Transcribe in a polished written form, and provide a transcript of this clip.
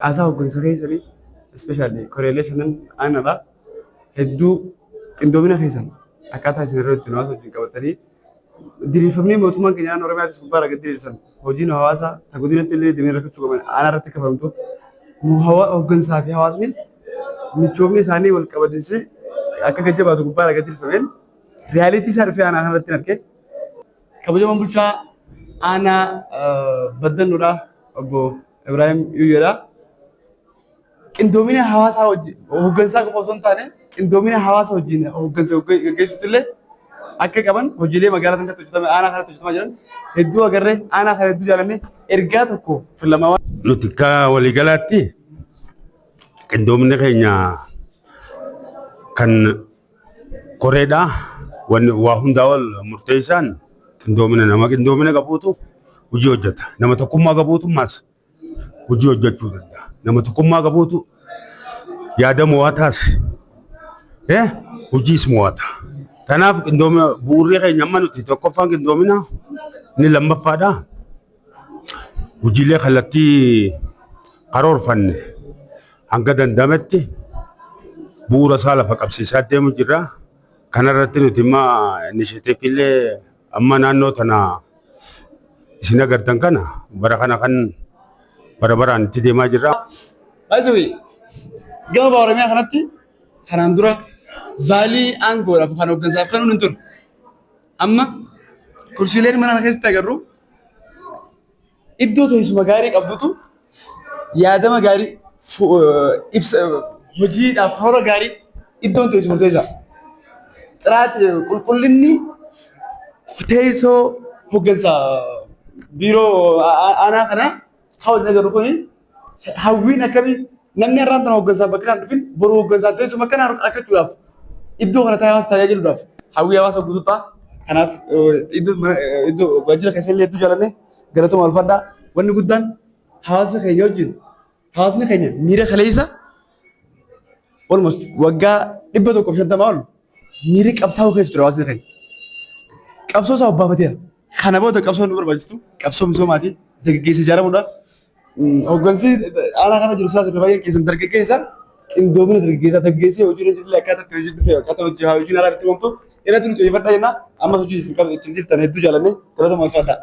Caasaa hooggansa keessanii, especially koreelee shanan aanaadha, hedduu qindoomina keessan akkaataa isin irra ittiin hawaasa wajjin qabatanii diriirfamnee mootummaan keenya naannoo Oromiyaatis gubbaa irraa gad diriirsan, hojiin hawaasaa ta godinatti illee deemee rakkachuu qaban aanaa irratti kafamtu, hooggansaa fi hawaasni michoomni isaanii wal qabatinsi akka gad jabaatu gubbaa irraa gad diriirfameen reality isaa dhufee aanaa kanarratti arge. Kabajamaan bulchaa aanaa Baddannoodha, obbo Ibrahim Yuyyeedha. Qindoomina hawaasaa wajjin hooggansaa qofa osoo hin taane, qindoomina hawaasa wajjin hooggansa gaggeessuutti illee akka qaban, hojiilee magaalaa kanatti hojjetame, aanaa kanatti hojjetamaa jiran hedduu agarree, aanaa kana hedduu jaalanne, ergaa tokko filamaa. Nuti akka waliigalaatti qindoomni keenya kan koreedha. Wanni waa hundaa ol murteessaan qindoomina. Nama qindoomina qabuutu hojii hojjeta. Nama tokkummaa qabuutummaas hojii hojjechuu danda'a. Nama tokkummaa qabuutu yaada mo'ataas hojiis mo'ata. Kanaaf qindoomina bu'uurri keenya amma nuti tokkoffaan qindoomina, inni lammaffaadha. Hojiilee kallattii karoorfanne hanga danda'ametti bu'uura isaa lafa qabsiisaa deemu jirra. Kanarratti nuti immoo initiativeiilee amma naannoo tana isin agartan kana bara kana kan bara baraan itti deemaa jirra. By the way, gama baha Oromiyaa kanatti kanaan dura value aangoodhaaf kan hooggansaaf kan hin turre. Amma kursiileen mana kana keessatti agarru iddoo teessuma gaarii qabdutu yaadama gaarii ibsa hojiidhaaf toora gaarii iddoon teessuma murteessaa. Xiraat qulqullinni teessoo hooggansa biiroo aanaa kanaa kan waliin agarru kuni hawwiin akkamii namni har'aan tana hooggansaa bakka kana dhufin boru hooggansaa teessuma kana argachuudhaaf iddoo kana taa'ee hawaasa tajaajiluudhaaf hawwii hawaasa guutuu ta'a. Kanaaf iddoo iddoo waajjira keessa illee hedduu jaalanne, galatuma ulfadhaa. Wanni guddaan hawaasa keenya wajjin, hawaasni keenya miira kaleessa almost waggaa 150 ol miira qabsaa'uu keessa ture hawaasni keenya. Qabsoo isaa obbaafateera. Kana booda qabsoo nu barbaachistu qabsoo misoomaati. Dargaggeessa ijaaramuudha. Hooggansi aanaa kana jiru silaas irra baay'een keessan dargaggeessa, qindoomina dargaggeessaa dargaggeessee hojii irra jirullee akkaataa itti hojii dhufee, akkaataa hojii hojiin haaraa itti uumamtu irratti nu xiyyeeffadhaa jenna. Ammas hojii isin qabdu ittiin jirtan hedduu jaalanne, galatuma ulfaadhaa.